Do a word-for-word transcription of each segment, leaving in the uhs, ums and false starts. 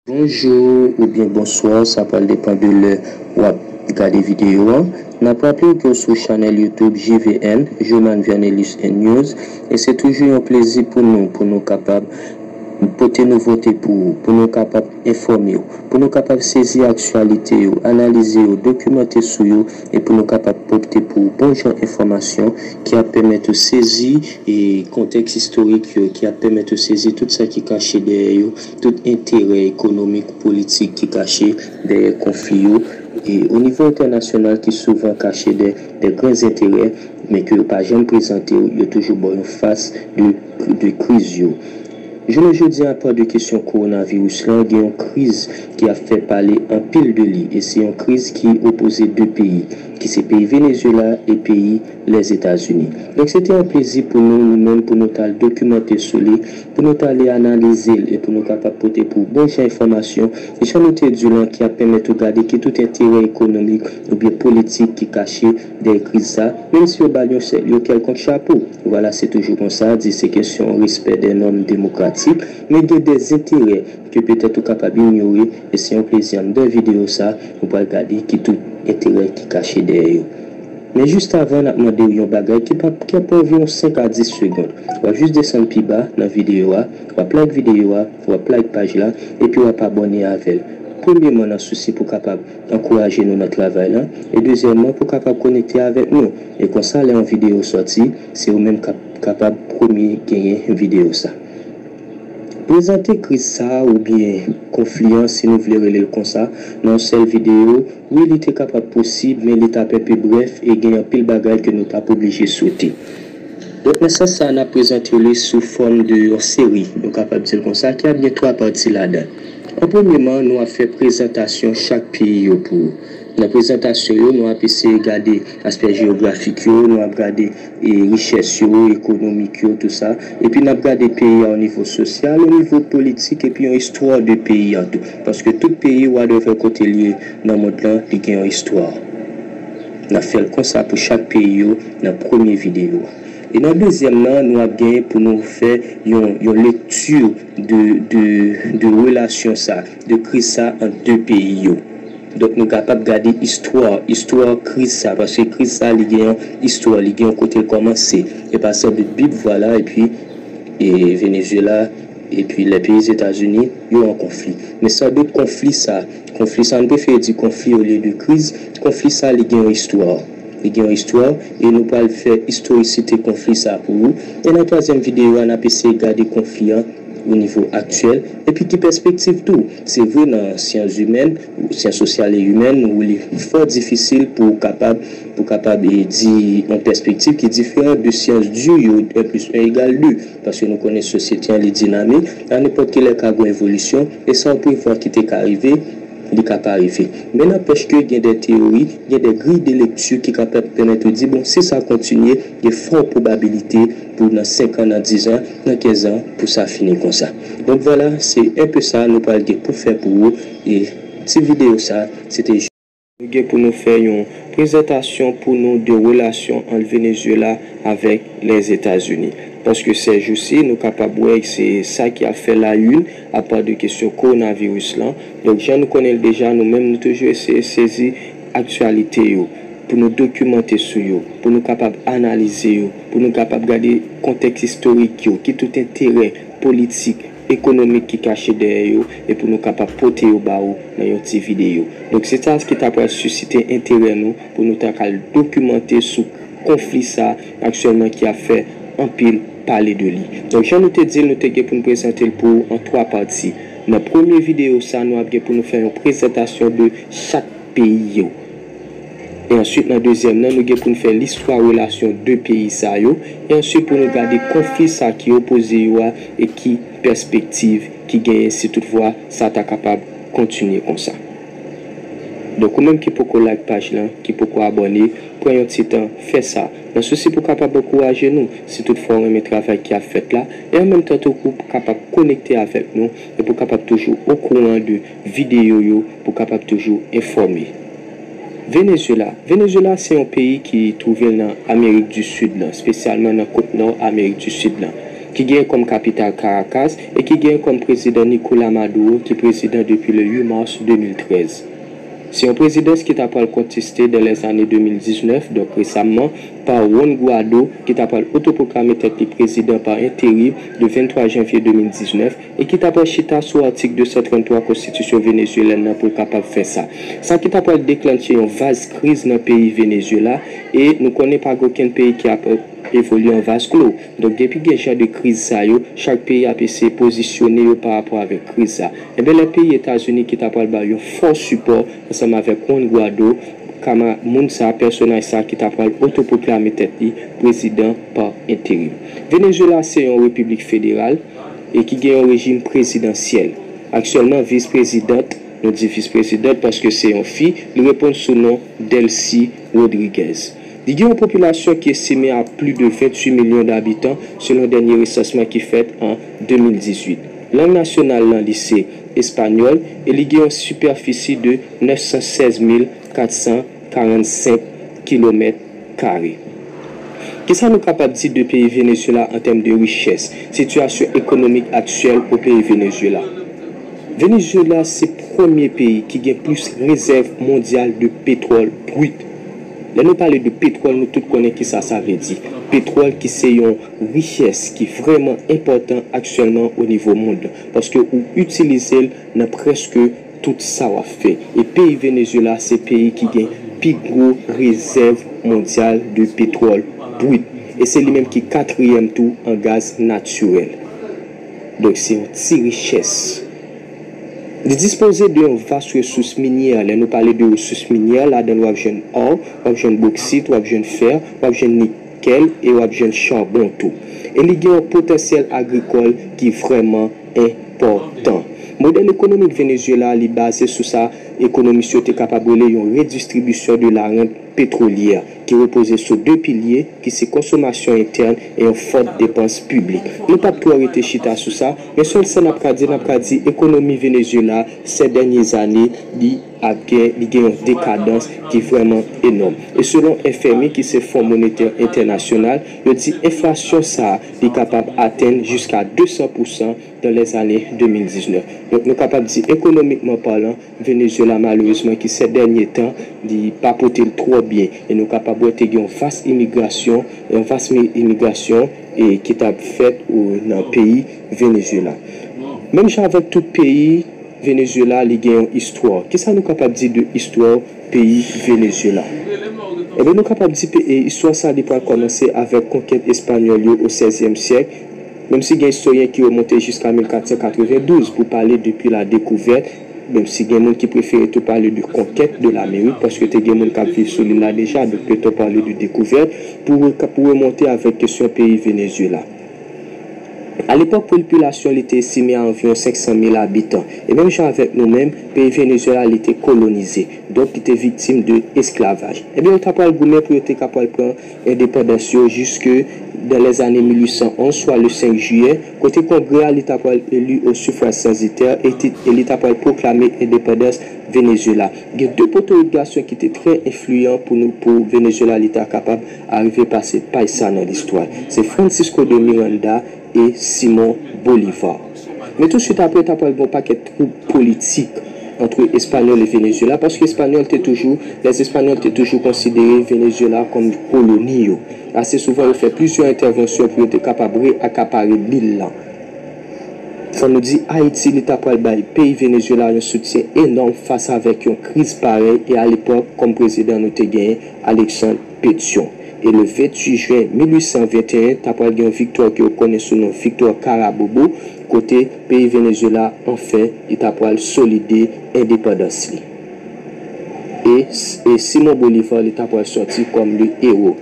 Bonjou oubyen bonswa, sa pral depann de lè w ap gade videyo a. N ap raple w ke w sou chanèl YouTube J V N, Joman Vernelius and News, e se toujou yon plezi pou nou, pou nou kapab pote nouvote pou ou, pou nou kapab enfòme w, pou nou kapab sezi aktyalite yo, analize yo, dokimante sou yo, e pou nou kapab pote pou ou bon jan enfòmasyon ki ap pèmèt ou sezi e kontèks istorik yo, ki ap pèmèt ou sezi tout sa ki kache dèyè yo, tout enterè ekonomik, politik ki kache dèyè konfli yo, e o nivo entènasyonal ki souvan kache dè, dè grann enterè, men ke yo pa janm prezante w, yo toujou ba w yon fas de, de kriz yo. Jounen jodi a, apa de kesyon kowonaviris lan, gen yon kriz ki ap fè pale anpil de li, e se yon kriz ki opoze de peyi, ki se peyi Venezuela e peyi Lèzetazini. Donk, se te yon plezi pou nou, nou menm, pou nou t al dokimante sou li, pou nou t ale analize l e pou nou kapab pote pou bon jan enfòmasyon, jan nou te di w lan, ki ap pèmèt ou gade ki tout enterè ekonomik oubyen politik ki kache dèyè kriz sa, menm si yo ba l yon sè-, yon kèlkonk chapo. Vwala, se toujou konsa, di se kesyon respè dè nòm demokratik, men gen dè enterè ke petèt ou kapab inyore, e se yon plezi anndan videyo sa, ou pral gade ki tout enterè ki kache dèyè yo. Men jis avan, n ap mande w yon bagay ki p ap, ki ap pran anviwon senk a dis segonn. W ap jis desann pi ba nan videyo a, w ap like videyo a, w ap like paj la, epi w ap abòne avè l. Premyèman, nan sousi pou kapab ankouraje nou nan travay la, e dezyèmman, pou kapab konekte avèk nou. E konsa, lè yon videyo sòti, se ou menm k ap kapab premye genyen videyo sa. Prezante kriz sa a oubyen konfli an, si nou vle rele l konsa, nan yon sèl videyo, wi, li te kapab posib, men li t ap enpe brèf e gen anpil bagay ke nou t ap oblije sote. Donk, nan sans sa a, n ap prezante w li sou fòm de yon seri, nou kapab di l konsa, ki ap gen twa pati ladan l. An premyèman, nou ap fè prezantasyon chak peyi yo pou ou. Nan prezantasyon yo, nou ap eseye gade aspè jewografik yo, nou ap gade e richès yo, ekonomik yo, tou sa. Epi n ap gade peyi a o nivo sosyal, o nivo politik, epi yon istwa de peyi an tou. Paske tout peyi, whatever kote l ye nan mond lan, li gen yon istwa. N ap fè l konsa pou chak peyi yo nan premye videyo a. E nan dezyèm nan, nou ap gen pou nou fè yon, yon lekti de, de, de relasyon sa, de kriz sa ant de peyi yo. Donk, nou kapab gade istwa, istwa kriz sa, paske kriz sa, li gen yon istwa, li gen yon kote l kòmanse. E pa sa de Bib, vwala, epi, e Venezuela, epi lè peyi Etazini, yo an konfli. Men san dout, konfli sa, konfli sa, nou prefere di konfli olye de kriz, konfli sa, li gen yon istwa. Li gen yon istwa, e nou pral fè istorisite konfli sa pou ou. E nan twazyèm videyo a, n ap eseye gade konfli an o nivo aktyèl, epi ki pèspektiv tou. Se vre, nan syans imèn, syans sosyal e imèn, ou li fò difisil pou w kapab, pou w kapab, e, di yon pèspektiv ki diferan de syans di yo, un plus un égale deux, paske nou konnen sosyete an, li dinamik, a nenpòt ki lè ka gen evolisyon, e sa w prevwa ki te ka rive, li ka pa rive. Men nanpèch ke gen de teyori, gen de griy de lekti ki ka pè-, pèmèt ou di, bon, si sa kontinye, gen fò pwobabilite pou nan senk an, nan diz an, nan kenz an, pou sa fini konsa. Donk, vwala, se enpe sa nou pral gen pou fè pou ou. E ti videyo sa, se te jis. Nou gen pou nou fè yon prezantasyon pou nou de relasyon ant Venezuela avèk Lèzetazini. Paske sèjousi, nou kapab wè se sa ki ap fè la une, apa de kesyon kowonaviris lan. Donk, jan nou konnen l deja, nou menm, nou toujou eseye sezi aktyalite yo, pou nou dokimante sou yo, pou nou kapab analize yo, pou nou kapab gade kontèks istorik yo, ki tout enterè politik, ekonomik ki kache dèyè yo, e pou nou kapab pote yo ba ou nan yon ti videyo. Donk, se sa ki ta pral sisite enterè nou pou nou ta ka al dokimante sou konfli sa aktyèlman ki ap fè anpil pale de li. Donk, jan nou te di l, nou te gen pou n prezante l pou ou an twa pati. Nan premye videyo sa, nou ap gen pou nou fè yon prezantasyon de chak peyi yo. E answit, nan dezyèm nan, nou gen pou n fè listwa relasyon de peyi sa yo. E answit, pou nou gade konfli sa ki opoze yo a e ki pèspektiv ki genyen si toutfwa sa ta kapab kontinye konsa. Donk, ou menm ki poko like paj lan, ki poko abòne, pran yon ti tan, fè sa. Nan sousi pou kapab ankouraje nou, si toutfwa w renmen travay ki ap fèt la, e an menm tan tou pou w kapab konekte avèk nou, e pou w kapab toujou okouran de videyo yo, pou w kapab toujou enfòme. Venezuela. Venezuela se yon peyi ki twouve l nan Amerik di Sid lan, espesyalman nan kot nò Amerik di Sid lan. ki gen kòm kapital Caracas e ki gen kòm prezidan Nicolas Maduro, ki prezidan depi le uit mas de mil trèz. Se yon prezidans ki ta pral konteste dan lèzane de mil diznèf, donk resamman, pa Juan Guaido, ki ta pral otopwoklame tèt li prezidan pa enterim de venntwa janvye de mil diznèf e ki ta pral chita sou atik de san tranntwa konstitisyon venezuelèn nan pou l kapab fè sa. Sa ki ta pral deklanche yon vaz kriz nan peyi Venezuela, e nou konnen pa gen okenn peyi ki ap evolye an vaz klo. Donk, depi gen jan de kriz sa yo, chak peyi ap eseye pozisyone yo pa rapò avèk kriz sa. Enben, lè peyi Etazini ki ta pral ba yon fò sipò ansanm avèk Juan Guaido, kama moun sa, pèsonaj sa ki ta pral otopwoklame tèt li prezidan pa enterim. Venezuela se yon repiblik federal e ki gen yon rejim prezidansyèl. Aktyèlman, vis prezidant, nou di vis prezidant paske se yon fi, li reponn sou non Delcy Rodriguez. Li gen yon popilasyon ki estime a plis de venntuit milyon dabitan, selon dènye resansman ki fèt an de mil dizuit. Lang nasyonal lan li se espanyòl e li gen yon sipèfisi de nèf san sèz mil kat san karannsenk kilomèt kare. Kisa nou kapab di de peyi Venezuela an tèm de richès, sitiyasyon ekonomik aktyèl o peyi Venezuela? Venezuela se premye peyi ki gen plis rezèv mondyal de petwòl brit. Lè nou pale de petwòl, nou tout konnen kisa sa vle di. Petwòl ki se yon richès ki vrèman enpòtan aktyèlman o nivo mond lan, paske ou itilize l nan prèske tout sa w ap fè. E peyi Venezuela se peyi ki gen pi gwo rezèv mondyal de petwòl brit. E se li menm ki katriyèm tou an gaz natirèl. Donk, se yon ti richès. Li dispoze de yon vas resous minyè. Lè nou pale de resous minyè, ladan l w ap jwenn or, w ap jwenn boksit, w ap jwenn fè, w ap jwenn nikèl e w ap jwenn chabon tou. E li gen yon potansyèl agrikòl ki vrèman enpòtan. Modèl ekonomik Venezuela, li baze sou sa ekonomis yo te kapab rele yon redistribisyon de la rent petwolyè, ki repoze sou de pilye, ki se konsomasyon entèn e yon fòt depans piblik. Nou p ap twò rete chita sou sa, men sèl sa n ap ka di, n ap ka di ekonomi Venezuela, sè dènye zane, li ap gen, li gen yon dekadans ki vrèman enòm. E selon F M I, ki se Fon Monetè Entènasyonal, yo di enflasyon sa a, li kapab atenn jiska de san pousan dans les années de mil diznèf. Donk, nou kapab di, ekonomikman palan, Venezuela, malerezman, ki sè dènye tan, li pa pote l twò byen. E nou kapab wè te gen yon vas imigrasyon, yon vas mi- imigrasyon e ki t ap fèt o, nan peyi Venezuela. Menm jan avèk tout peyi, Venezuela, li gen yon istwa. Kisa nou kapab di de istwa peyi Venezuela? Ebyen, nou kapab di pe- e, istwa sa, li pral kòmanse avèk konkèt espanyòl yo o sèzyèm syèk, menm si gen istoryen ki remonte jiska mil kat san katrevendouz pou pale depi la dekouvèt, menm si gen moun ki prefere tou pale de konkèt de Lamerik, paske te gen moun k ap viv sou lil la deja, donk pito pale de dekouvèt, pou re- pou remonte avèk kesyon peyi Venezuela. Alepòk, popilasyon li te estime a anviwon senk san mil abitan. E menm jan avèk nou menm, peyi Venezuela li te kolonize, donk li te viktim de esklavaj. Ebyen, yo ta pral goumen pou yo te kapab pran endepandans yo jiske dans les années mil uit san onz, swa le senk jiyè, kote Kongrè a li ta pral eli o sifraj sanzitè e ti- e li ta pral pwoklame endepandans Venezuela. Gen de potorik gason ki te trè enfliyan pou nou, pou Venezuela li ta kapab arive pase paj sa nan listwa. Se Francisco de Miranda e Simon Bolivar. Men touswit apre, ta pral gen yon pakèt twoup politik ant Espanyòl e Venezuela, paske Espanyòl te toujou, lè Espanyòl te toujou konsidere Venezuela kòm koloni yo. Ase souvan, yo fè plizyè entèvansyon pou yo te kapab reakapare lil lan. Fò nou di, Ayiti, li ta pral bay peyi Venezuela yon soutyen enòm fas avèk yon kriz parèy, e alepòk, kòm prezidan, nou te genyen Alexandre Pétion. E le venntuit jen mil uit san venteyen, ta pral gen yon viktwa ke yo konnen sou non viktwa Carabobo, kote peyi Venezuela, anfen, li ta pral solide endepandans li. E, e Simon Bolivar, li ta pral sòti kòm le ewo.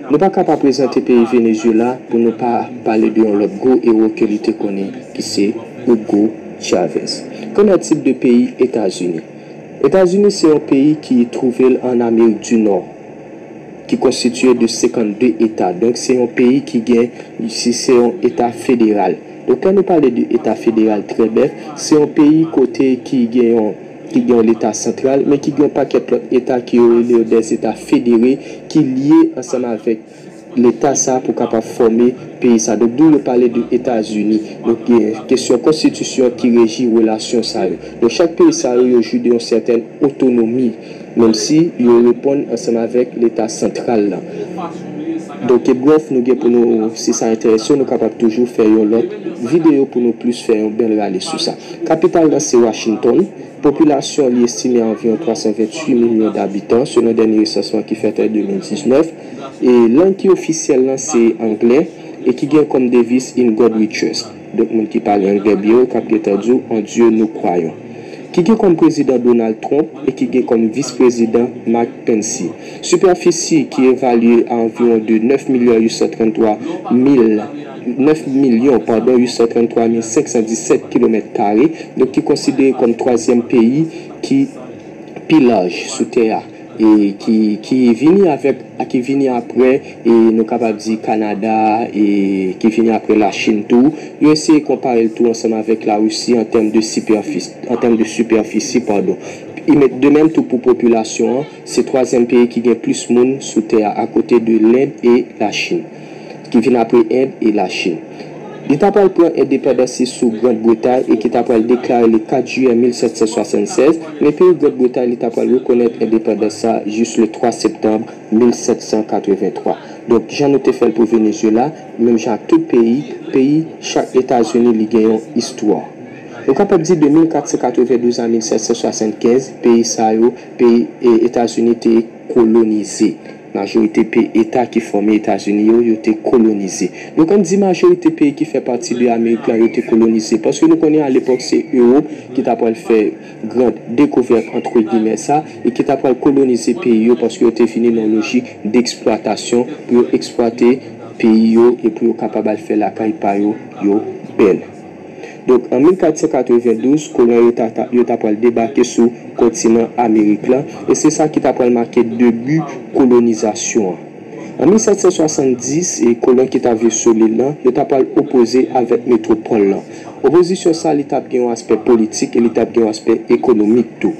Nou pa ka pa prezante peyi Venezuela pou nou pa pale de yon lòt gwo ewo ke li te konnen, ki se Hugo Chavez. Qu'en est-il de peyi Etazini? Etazini se yon peyi ki twouve l an Amerik di Nò, ki konstitiye de senkannde eta. Donk, se yon peyi ki gen, si se yon eta federal. Donk, lè nou pale de eta federal, trè brèf, se yon peyi kote ki gen yon, ki gen yon leta santral, men ki gen yon pakèt lòt eta ke yo rele yo des États fédérés, ki lye ansanm avèk Leta sa pou kapab fòme peyi sa. Donk, d'où yo pale de Etazini. Donk, gen kesyon konstitisyon ki reji relasyon sa yo. Donk, chak peyi sa yo, yo jwi de yon sètèn otonomi, menm si yo reponn ansanm avèk Leta santral la. Donk, e brèf, nou gen pou nou, si sa enterese w, nou kapab toujou fè yon lòt videyo pou nou plis fè yon bèl rale sou sa. Kapital la se Washington. Popilasyon li estime a anviwon twa san venntuit milyon dabitan, selon dènye resansman ki fèt an de mil diznèf. E lang ki ofisyèl lan se anglè e ki gen kòm deviz In God We Trust. Donk, moun ki pale anglè byen yo k ap gentan di w, An Dye nou kwayon. Ki gen kòm prezidan Donald Trump e ki gen kòm vis prezidan Mike Pence. Sipèfisi ki evalye a anviwon de nèf milyon uit san tranntwa mil, nèf milyon, padon, uit san tranntwa mil senk san disèt kilomèt kare, donk ki konsidere kòm twazyèm peyi ki pi laj sou tè a, e ki, ki vini avèk, ki vini apre, e nou kapab di Kanada, e ki vini apre Lachin tou. Yo eseye konpare l tou ansanm avèk Larisi an tèm de sipèfis-, an tèm de sipèfisi, padon. E men, de menm tou pou popilasyon an, se twazyèm peyi ki gen plis moun sou tè a, akote de Lend e Lachin, ki vin apre End e Lachin. Li ta pral pran endepandans li sou Grand Bretay e ki ta pral deklare le kat jiyè mil sèt san swasannsèz, men peyi Grand Bretay li ta pral rekonèt endepandans sa jis le twa septanm mil sèt san katrevenntwa. Donk, jan nou te fè l pou Venezuela, menm jan ak tout peyi, peyi chak Etazini li gen yon istwa. Nou kapab di de mil kat san katrevendouz a mil sèt san swasannkenz, peyi sa yo, peyi, e, Etazini te kolonize. Majorite peyi eta ki fòme Etazini yo, yo te kolonize. Nou konn di majorite peyi ki fè pati de Amerik la, yo te kolonize. Paske nou konnen alepòk se Ewòp ki ta pral fè gran dekouvèt, antre gimè, sa, e ki ta pral kolonize peyi yo, paske yo te vini nan lojik deksplwatasyon pou yo eksplwate peyi yo e pou yo kapab al fè lakay pa yo, yo bèl. Donk, an mil kat san katrevendouz, kolon yo ta, ta, yo ta pral debake sou kontinan Amerik la, e se sa ki ta pral make debi kolonizasyon an. An mil sèt san swasanndis, e kolon ki ta viv sou lil lan, yo ta pral opoze avèk metwopòl lan. Opozisyon sa, li t ap gen yon aspè politik e li t ap gen yon aspè ekonomik tou.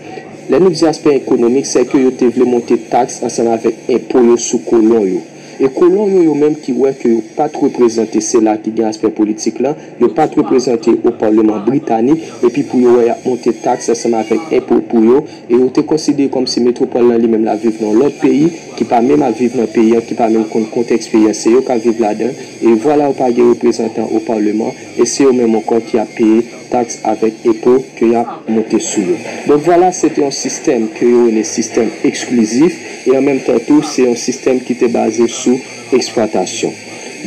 Lè nou di aspè ekonomik, se ke yo te vle monte taks ansanm avèk enpo yo sou kolon yo. E kolon yo, yo menm ki wè ke yo pa t reprezante sila ki gen aspè politik lan, yo pa t reprezante o Palman Britanik, epi pou yo wè y ap monte taks ansanm avèk enpo pou yo, e yo te konsidere kòmsi metwopòl lan li menm l ap viv nan lòt peyi, ki pa menm ap viv nan peyi an, ki pa menm konn kontèks peyi an, se yo k ap viv ladan, e vwala yo pa gen reprezantan o Palman, e se yo menm ankò ki ap peye taks avèk enpo ke y ap monte sou yo. Donk vwala, se te yon sistèm ke yo rele sistèm eksklizif, e an menm tan tou, se yon sistèm ki te baze sou eksplwatasyon.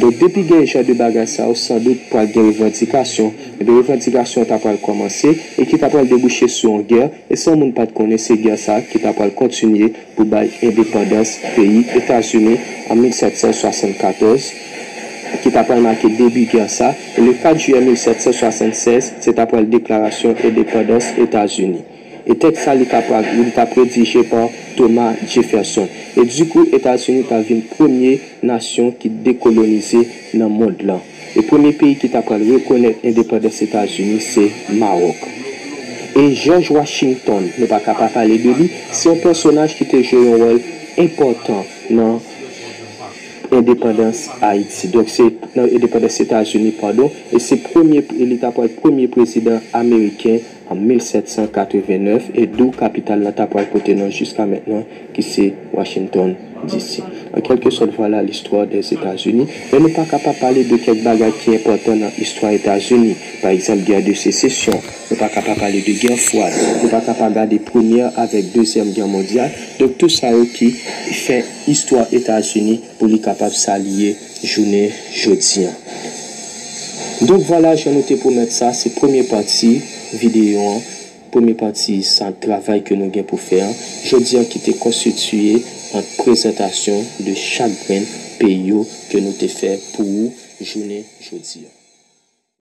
Donk, depi gen jan de bagay sa yo, sandout pral gen revandikasyon, epi revandikasyon ta pral kòmanse, e ki ta pral debouche sou yon gè, e san moun pa t konnen, se gè sa ki ta pral kontinye pou bay endepandans peyi Etazini an mil sèt san swasannkatòz, ki ta pral make debi gè sa, e le kat jiyè mil sèt san swasannsèz, se ta pral deklarasyon endepandans Etazini. E tèks sa, li ta pral, li t ap redije pa Thomas Jefferson. E dikou, Etazini ta vin premye nasyon ki dekolonize nan mond lan. E premye peyi ki ta pral rekonèt endepandans Etazini, se Mawòk. E George Washington, nou pa ka pa pale de li, se yon pèsonaj ki te jwe yon wòl enpòtan nan endepandans Ayiti. Donk, se nan endepandans Etazini, padon, e se premye, e li ta pral premye prezidan ameriken an mil sèt san katrevennèf, e d'où kapital la ta pral pote non jiska mentnan, ki se Washington, D C. An kèlkesòt, vwala listwa dèzetazini. Men nou pa ka pa pale de kèk bagay ki enpòtan nan istwa Etazini. Pa egzanp, gè de sesesyon. Nou pa ka pa pale de gè fwad. Nou pa ka pa gade premyè avèk dezyèm gè mondyal. Donk, tout sa yo ki fè istwa Etazini pou li kapab sa li ye jounen jodi an. Donk, vwala, jan nou te pwomèt sa, se premye pati videyo an, premye pati sa travay ke nou gen pou fè an, jodi an ki te konstitiye an prezantasyon de chak grenn peyi yo ke nou te fè pou ou jounen jodi an.